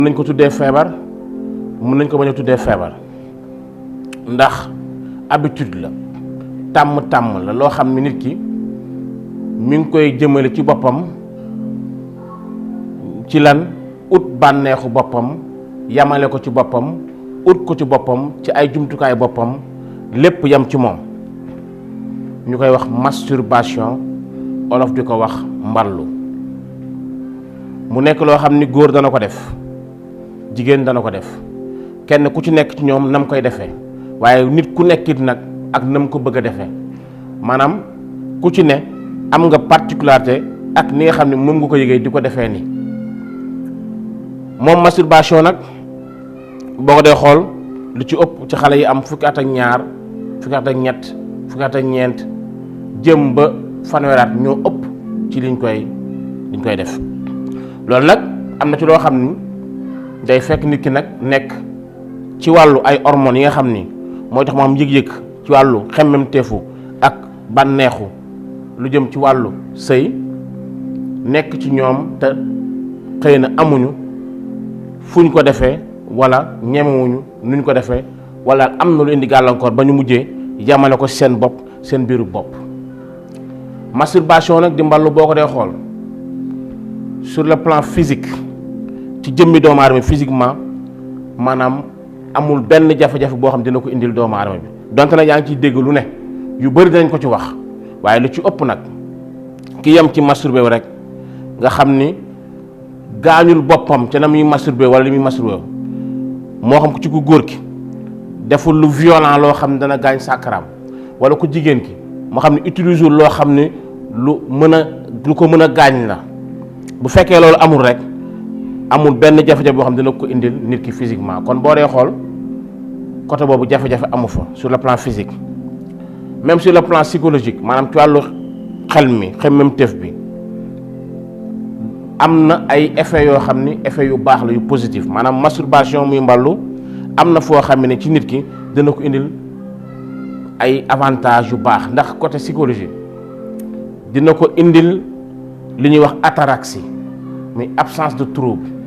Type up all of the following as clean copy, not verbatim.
mën nañ ko tuddee feebar mën nañ ko bañ a tuddee feebar ndax habitude la tàmm la loo xam ne nit ki mi ngi koy jëmale ci boppam ci lan ut bànneexu boppam yamale ko ci boppam ut ko ci boppam ci ay jumtukaay boppam lépp yam ci moom ñu koy wax masturbation olof di ko wax mballu mu nekk loo xam ni góor dana ko def jigéen dana ko def kenn ku ci nekk ci ñoom nam koy defee waaye nit ku nekkit nag ak nam ko bëgg a defee maanaam ku ci ne am nga particularité ak ni nga xam ne moom nga ko yëgee di ko defee ni moom masturbation nag boo ko dee xool lu ci ëpp ci xale yi am fukki at ak ñaar fukki at ak ñett fukki at ak ñeent jëm ba fanweeraat ñoo ëpp ci liñ koy def loolu nag am na ci loo xam ni day fekk nit ki nag nekk ci wàllu ay hormones yi nga xam ni mooy tax mu am yëg-yëg ci wàllu xemmemteefu ak bànneexu lu jëm ci wàllu sëy nekk ci ñoom te xëy na amuñu fuñ ko defee wala ñemewuñu nuñ ko defee wala am na lu indi gàllankoor ba ñu mujjee yamale ko seen bopp seen biiru bopp. masturbation nag di mballu boo ko dee xool sur le plan physique ci jëmmi doomu aadama physiquement maanaam amul benn jafe-jafe boo xam dina ko indil doomu aadama bi donte nag yaa ngi ciy dégg lu ne yu bëri dinañ ko ci wax waaye lu ci ëpp nag ki yem ci masturbé wu rek nga xam ni gaañul boppam ca na muy masturbé wala li muy masturbé moo xam ko ci ku góor ki deful lu violent loo xam ne dana gaañ sàkkaraam wala ku jigéen ki moo xam ne utilise loo xam ne lu ko mën a gaañ la bu fekkee loolu amul rek amul benn jafe-jafe boo xam ne dina ko indil nit ki physiquement kon boo dee xool côté boobu jafe-jafe amu fa sur le plan physique même sur le plan psychologique maanaam ci wàllu xel mi xemmemteef bi am na ay effets yoo xam ni effets yu baax la yu positif maanaam masturbation muy mballu am na foo xam ne ci nit ki dina ko indil ay avantages yu baax ndax côté psychologie dina ko indil li ñuy wax ataraxie muy absence de trouble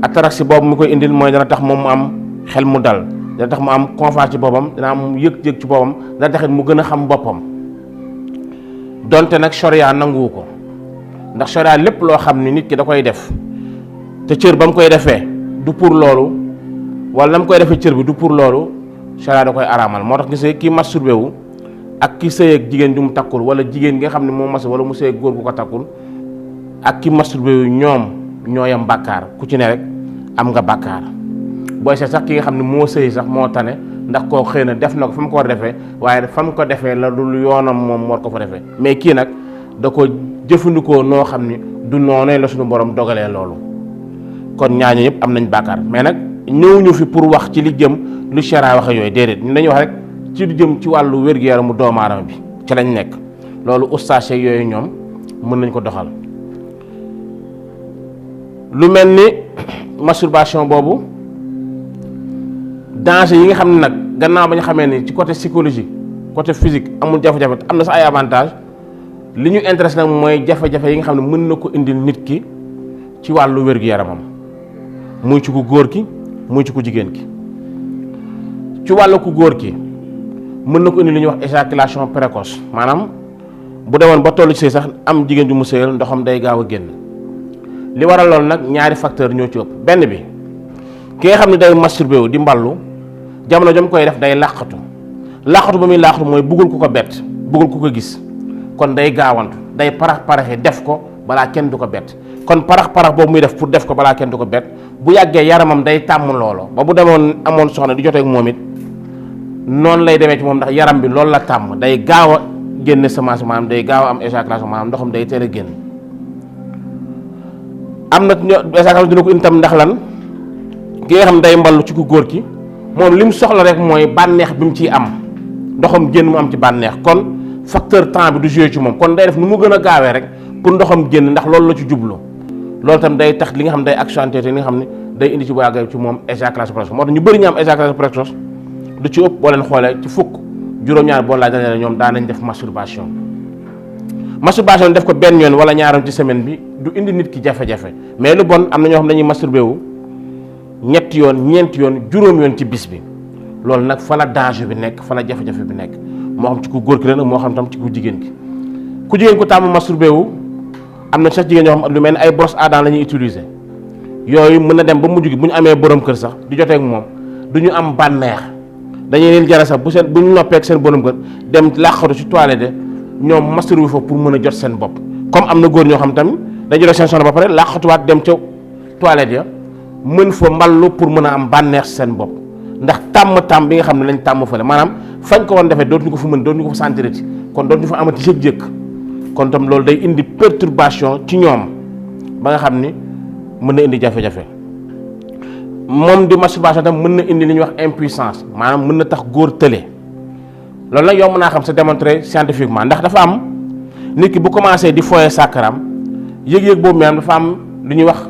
ataraxie boobu mu koy indil mooy dana tax moom mu am xel mu dal dana tax mu am confiance ci boppam dana am yëg-yëg ci boppam dana taxit mu gën a xam boppam donte nag charia nanguwu ko ndax charia lépp loo xam ni nit ki da koy def te cër ba mu koy defee du pour loolu wala na mu koy defee cër bi du pour loolu charia da koy araamal moo tax gisee kii masturbé wu ak ki sëy ak jigéen ju mu takkul wala jigéen nga xam ne moo mas wala mu sëy ak góor bu ko takkul ak ki masturbé wu ñoom ñoo yam bàkkaar ku ci ne rek am nga bàkkaar booy seet sax ki nga xam ne moo sëy sax moo tane ndax koo xëy na def na ko fa mu ko war a defee waaye fa mu ko defee la dul yoonam moom war ko fa defee mais kii nag da ko jëfandikoo noo xam ni du noonee la suñu borom dogalee loolu kon ñaañu yëpp am nañ bàkkaar mais nag ñëwuñu fi pour wax ci li jëm lu sharia waxe yooyu déedéet ñu dañuy wax rek ci lu jëm ci wàllu wér-gu-yaramu doomu aadama bi ci lañ nekk loolu ustaas yooyu ñoom mën nañ ko doxal lu mel ni masturbation boobu danger yi nga xam ne nag gannaaw ba ñu xamee ni ci côté psychologique côté physique amul jafe-jafe am na sa ay avantage li ñu intéresse nag mooy jafe-jafe yi nga xam ne mën na ko indil nit ki ci wàllu wér-gu-yaramam muy ci ku góor ki muy ci ku jigéen ki ci wàllu ku góor ki mën na ko indi li ñuy wax éjaculation précoce maanaam bu demoon ba tollu ci sëy sax am jigéen ju mu sëyal ndoxam day gaaw a génn li waral loolu nag ñaari facteur ñoo ci ëpp benn bi ki nga xam ne day masturbé wu di mballu jamono jom koy def day làqatu ba muy làqatu mooy bëggul ku ko bett bëggul ku ko gis kon day gaawantu day paraxe def ko balaa kenn du ko bett kon parax boobu muy def pour def ko balaa kenn du ko bett bu yàggee yaramam day tàmm loolu ba bu demoon amoon soxna di jotee ak moom it noonu lay demee ci moom ndax yaram bi loolu la tàmm day gaaw a génne semence maanaam day gaaw a am éjaculation maanaam ndoxam day teel a génn am na éjaculation dina ko indi tam ndax lan ki nga xam day mballu ci ku góor ki moom li mu soxla rek mooy bànneex bi mu ciy am ndoxam génn mu am ci bànneex kon facteur temps bi du joué ci moom kon day def nu mu gën a gaawee rek pour ndoxam génn ndax loolu la ci jublu loolu tam day tax li nga xam day accentuer te li nga xam ne day indi ci bu yàggee ci moom éjaculation précoce moo tax ñu bëri ñu am éjaculation précoce du ci ëpp boo leen xoolee ci fukk juróom-ñaar boo laaj dañu ñoom daan nañ def masturbation def ko benn yoon wala ñaaram ci semaine bi du indi nit ki jafe-jafe mais lu bon am na ñoo xam dañuy masturbé wu ñetti yoon ñeenti yoon juróom yoon ci bis bi loolu nag fa la danger bi nekk fa la jafe-jafe bi nekk moo xam ci ku góor ki la nag moo xam tam ci ku jigéen ki ku jigéen ko tàmm masturbé wu am na sax jigéen ñoo xam lu mel ni ay brosse à dents la ñuy utiliser yooyu mën na dem ba mujj gi bu ñu amee borom kër sax di jotee ak moom du ñu am bànneex dañuy leen jara sax bu ñu noppee ak seen borom kër dem làqatu ci toilette ñoom masturbé fa pour mën a jot seen bopp comme am na góor ñoo xam tamit dañu jot seen soxna ba pare làqatuwaat dem ca toilette ya mën fa mballu pour mën a am bànneex seen bopp ndax tàmm bi nga xam ne lañ tàmm fële maanaam fañ ko woon defee dootuñu ko fa mën dootuñu ko fa sentirati kon dootuñu fa amati yëg-yëg kon tam loolu day indi perturbation ci ñoom ba nga xam ni mën na indi jafe-jafe moom di masturbation tam mën na indi li ñuy wax impuissance maanaam mën na tax góor tële loolu nag yow mën naa xam c'est démontré scientifiquement ndax dafa am nit ki bu commencé di foyee sàkkaram yëg-yëg boobu maanaam dafa am lu ñuy wax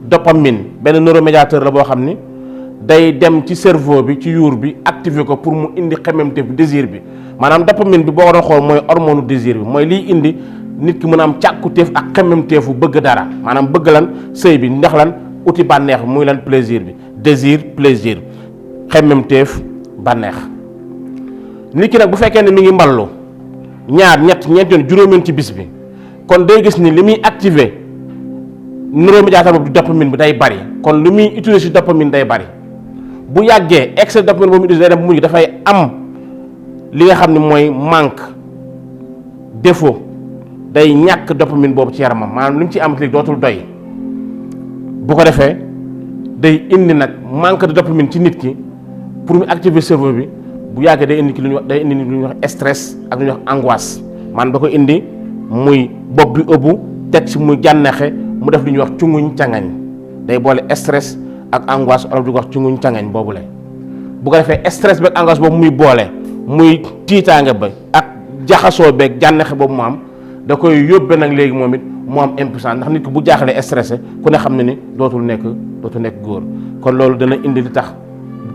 dopamine benn neuromédiateur la boo xam ni day dem ci cerveau bi ci yuur bi activer ko pour mu indi xemmemteef désir bi maanaam dopamine bi boo ko doon xool mooy hormone désir bi mooy liy indi nit ki mën a am càkkuteef ak xemmemteefu bëgg dara maanaam bëgg lan sëy bi ndax lan uti bànneex muy lan plaisir bi désir plaisir xemmemteef bànneex nit ki nag bu fekkee ne mi ngi mballu ñaar ñett ñeent yoon juróom yoon ci bis bi kon day gis ni li muy activer neuromédiateur boobu dopamine bi day bari kon li muy utiliser ci dopamine day bari bu yàggee excès dopamine boobu utiliser day dem bu mujj dafay am li nga xam ne mooy manque défaut day ñàkk dopamine boobu ci yaramam maanaam li mu ci am léegi dootul doy bu ko defee day indi nag manque de dopamine ci nit ki pour mu activer cerveau bi bu yàggee day indi ki lu ñuy wax day indi lu ñuy wax stress ak lu ñuy wax angoisse maanaam da ko indi muy bopp bi ëbbu teg ci muy jànnexe mu def lu ñuy wax cunguñ cangañ day boole stress ak angoisse olof di ko wax cunguñ cangañ boobu la bu ko defee stress beeg angoisse boobu muy boole muy tiitaange ba ak jaxasoo beeg jànnexe boobu mu am da koy yóbbe nag léegi moom it mu am impuissance ndax nit ki bu jaaxlee stressé ku ne xam ne ni dootul nekk góor kon loolu dana indi li tax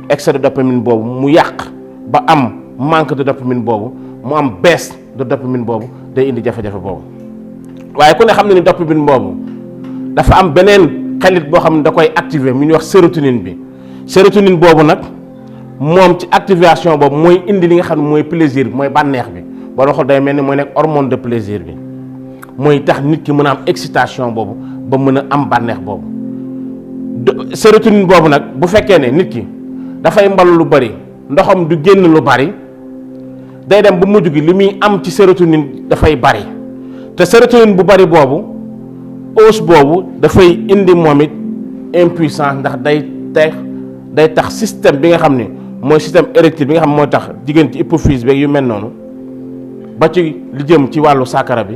excès de dopamine boobu mu yàq ba am manque de dopamine boobu mu am baisse de dopamine boobu day indi jafe-jafe boobu waaye ku ne xam ne ni dopamine boobu dafa am beneen xalit boo xam ne da koy activer mu ñuy wax sérotonine bi sérotonine boobu nag moom ci activation boobu mooy indi li nga xam ne mooy plaisir bi mooy bànneex bi boo doon xool day mel ni mooy nekk hormone de plaisir bi mooy tax nit ki mën a am excitation boobu ba mën a am bànneex boobu sérotonine boobu nag bu fekkee ne nit ki dafay mbalu lu bari ndoxam du génn lu bari day dem bu mujj gi li muy am ci sérotonine dafay bari te sérotonine bu bari boobu hausse boobu dafay indi moom it impuissance ndax day tax système bi nga xam ne mooy système érectile bi nga xam ne mooy tax jigéen ci hypophyse beeg yu mel noonu ba ci li jëm ci wàllu sàkkara bi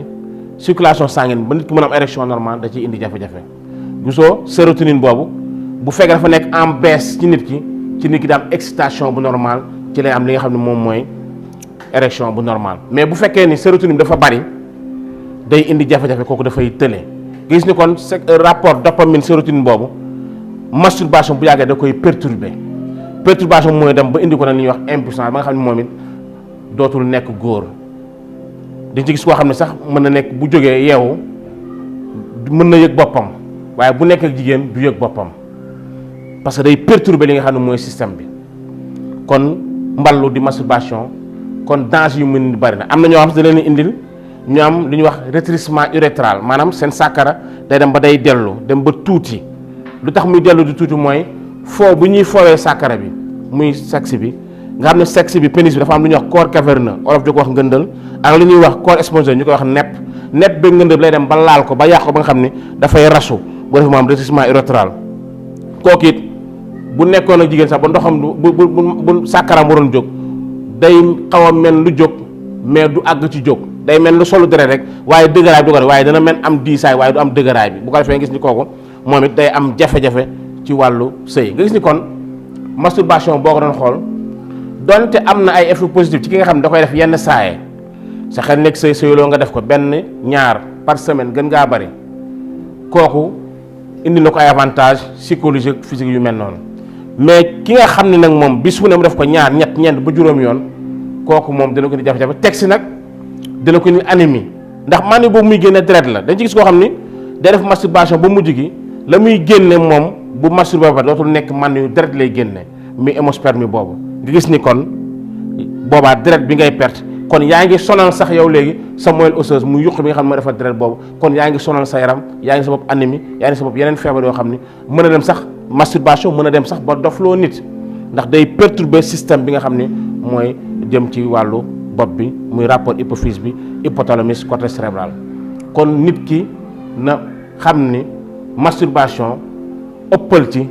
circulation sanguine ba nit ki mën a am érection normale da ciy indi jafe-jafe gisoo sérotonine boobu bu fekkee dafa nekk en baisse ci nit ki da am excitation bu normal ci lay am li nga xam ne moom mooy érection bu normal mais bu fekkee ni sérotonine dafa bari day indi jafe-jafe kooku dafay tële gis ni kon rapport dopamine sérotonine boobu masturbation bu yàggee da koy perturbation mooy dem ba indi ko nag li ñuy wax impuissance ba nga xam ne moom it dootul nekk góor di ci gis koo xam ne sax mën na nekk bu jógee yeewu mën na yëg boppam waaye bu nekk ak jigéen du yëg boppam parce que day perturber li nga xam ne mooy système bi kon mballu di masturbation kon danger yu mën bari na am na ñoo xam ne da leen indil ñu am lu ñuy wax rétrécissement urétral maanaam seen sàkkara day dem ba day dellu dem ba tuuti lu tax muy dellu di tuuti mooy foo bu ñuy foowee sàkkara bi muy sexe bi nga xam ne sexe bi pénis bi dafa am lu ñuy wax corps caverneux olof di ko wax ngëndal ak lu ñuy wax corps spongieux ñu koy wax nepp ba ngëndal bi lay dem ba laal ko ba yàq ko ba nga xam ne dafay rasu bu defee mu am rétrécissement urétral kooku it bu nekkoon ak jigéen sax ba ndoxam bu sàkkaram waroon jóg day xaw a mel lu jóg mais du àgg ci jóg day mel lu solu deret rek waaye dëgëraay bi du ko waaye dana mel am diisaay waaye du am dëgëraay bi bu ko defee nga gis ni kooku moom it day am jafe-jafe ci wàllu sëy nga gis ni kon masturbation boo ko doon xool donte am na ay effet positif ci ki nga xam ne da koy def yenn saaye sa xel nekk sëyuloo nga def ko benn ñaar par semaine gën ngaa bari kooku indi na ko ay avantage psychologique physique yu mel noonu mais ki nga xam ne nag moom bis bu ne mu def ko ñaar ñett ñeent ba juróom yoon kooku moom dina ko indi jafe-jafe teg si nag dina ko indi anémie ndax mani boobu muy génne deret la dañ ci gis koo xam ni day def masturbation ba mujj gi la muy génne moom bu masturbé ba dootul nekk man yu deret lay génne mi hémosperme boobu nga gis ni kon boobaa deret bi ngay perte kon yaa ngi sonal sax yow léegi sa moelle osseuse mu yuq bi nga xam ne mooy defar deret boobu kon yaa ngi sonal sa yaram yaa ngi sa bopp anémie yaa ngi sa bopp yeneen feebar yoo xam ni mën a dem sax masturbation mën a dem sax ba dofloo nit ndax day perturber système bi nga xam ni mooy jëm ci wàllu bopp bi muy rapport hypophyse bi hypothalamus cortex cérébral kon nit ki na xam ni masturbation ëppal ci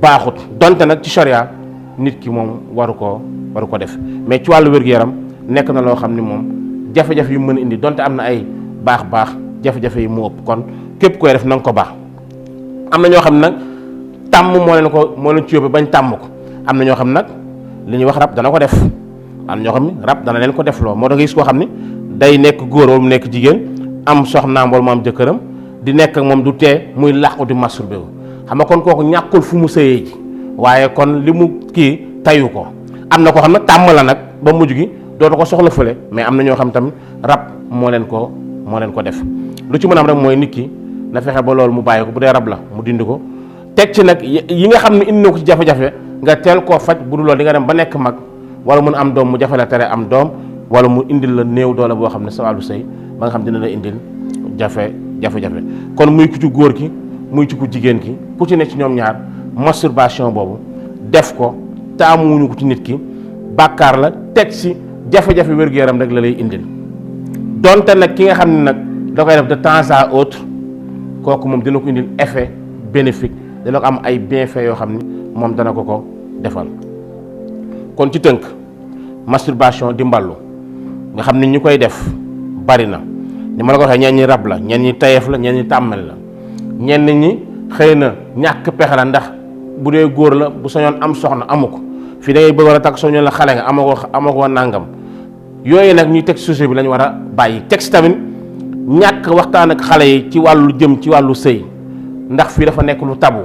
baaxut donte nag ci charia nit ki moom waru ko def mais ci wàllu wér-gu-yaram nekk na loo xam ni moom jafe-jafe yu mën a indi donte am na ay baax jafe-jafe yi mu ëpp kon képp koy def na nga ko baax am na ñoo xam nag tàmm moo leen ci yóbbu bañ tàmm ko am na ñoo xam nag li ñuy wax rab dana ko def am na ñoo xam ni rab dana leen ko def loo moo tax nga gis koo xam ni day nekk góor wala mu nekk jigéen am soxnaam wala mu am jëkkëram di nekk ak moom du tee muy làqu di masturbé wu xam nga kon kooku ñàkkul fu mu sëyee ji waaye kon li mu kii tayu ko am na koo xam nag tàmm la nag ba mujj gi dootu ko soxla fële mais am na ñoo xam tamit rab moo leen ko def lu ci mën a am rek mooy nit ki na fexe ba loolu mu bàyyi ko bu dee rab la mu dindi ko teg ci nag yi nga xam ne indi na ko ci jafe-jafe nga teel koo faj bu dul loolu di nga dem ba nekk mag wala mun am doom mu jafe la tere am doom wala mu indil la néew doole boo xam ne sa wàllu sëy ba nga xam dina la indil jafe-jafe kon muy ku ci góor ki muy ci ku jigéen ki ku ci ne ci ñoom ñaar masturbation boobu def ko taamuwuñu ko ci nit ki bàkkaar la teg si jafe-jafe wér-gu-yaram rek la lay indil donte nag ki nga xam ne nag da koy def de temps à autre kooku moom dina ko indil effet bénéfique dina ko am ay bienfaits yoo xam ni moom dana ko defal kon ci tënk masturbation di mballu nga xam ni ñu koy def bari na ni ma la ko waxee ñenn ñi rab la ñenn ñi tayeef la ñenn ñi tàmmel la ñenn ñi xëy na ñàkk pexe la ndax bu dee góor la bu sañoon am soxna amu ko fii da ngay bëgg a takk soñoon la xale nga amoo ko nàngam yooyu nag ñuy teg société bi lañu war a bàyyi teg si tamit ñàkk waxtaan ak xale yi ci wàllu jëm ci wàllu sëy ndax fii dafa nekk lu tabu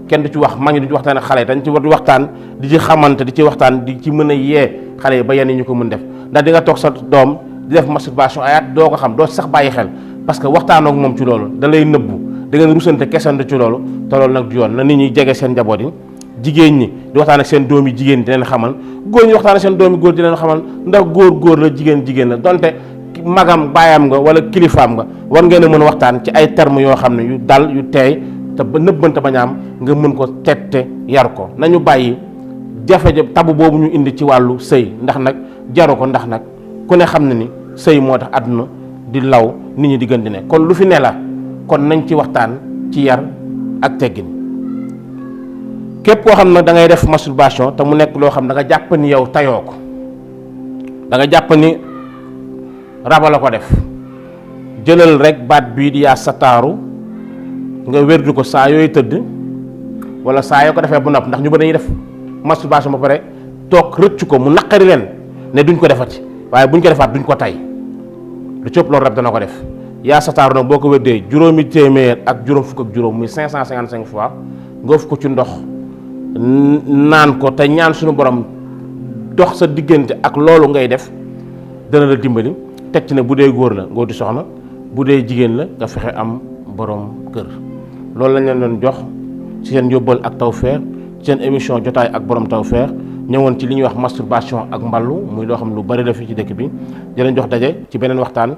kenn du ci wax mag ñi du ci waxtaan ak xale yi dañ ci war di waxtaan di ci xamante di ci waxtaan di ci mën a yee xale yi ba yenn ñu ko mën def ndax di nga toog sa doom di def masturbation ayaat doo ko xam doo sax bàyyi xel parce que waxtaanoo ak moom ci loolu da lay nëbbu da ngeen rusante kesante ci loolu te loolu nag du yoon na nit ñi jege seen njaboot yi jigéen ñi di waxtaan ak seen doom yi jigéen di leen xamal góor ñi waxtaan ak seen doom yi góor di leen xamal ndax góor la jigéen la donte magam baayam nga wala kilifaam nga war ngeen a mën a waxtaan ci ay termes yoo xam ne yu dal yu teey te ba nëbbante bañ a am nga mën ko tette yar ko nañu bàyyi jafe-jafe tabu boobu ñu indi ci wàllu sëy ndax nag jaru ko ndax nag ku ne xam ne ni sëy moo tax àdduna di law nit ñi di gën di ne kon lu fi ne la kon nañ ci waxtaan ci yar ak teggin képp koo xam ne da ngay def masturbation te mu nekk loo xam da nga jàpp ni yow tayoo ko da nga jàpp ni raba la ko def jëlal rek baat bii di yaa sataaru nga wérdu ko saa yooyu tëdd wala saa yoo ko defee bu nopp ndax ñu ba dañuy def masturbation ba pare toog rëccu ko mu naqari leen ne duñ ko defati waaye buñ ko defaat duñ ko tay lu cëpp loolu rab dana ko def yaa sataaru nag boo ko wérdee juróomi téeméer ak juróom fukk ak juróom muy 555 fois nga ëf ko ci ndox naan ko te ñaan suñu borom dox sa diggante ak loolu ngay def dana la dimbali teg ci ne bu dee góor la nga di soxna bu dee jigéen la nga fexe am borom kër loolu lañ leen doon jox ci seen yóbbal ak tawfeex ci seen émission jotaay ak borom tawfeex ñëwoon ci li ñuy wax masturbation ak mballu muy loo xam lu bari la fii ci dëkk bi di leen jox daje ci beneen waxtaan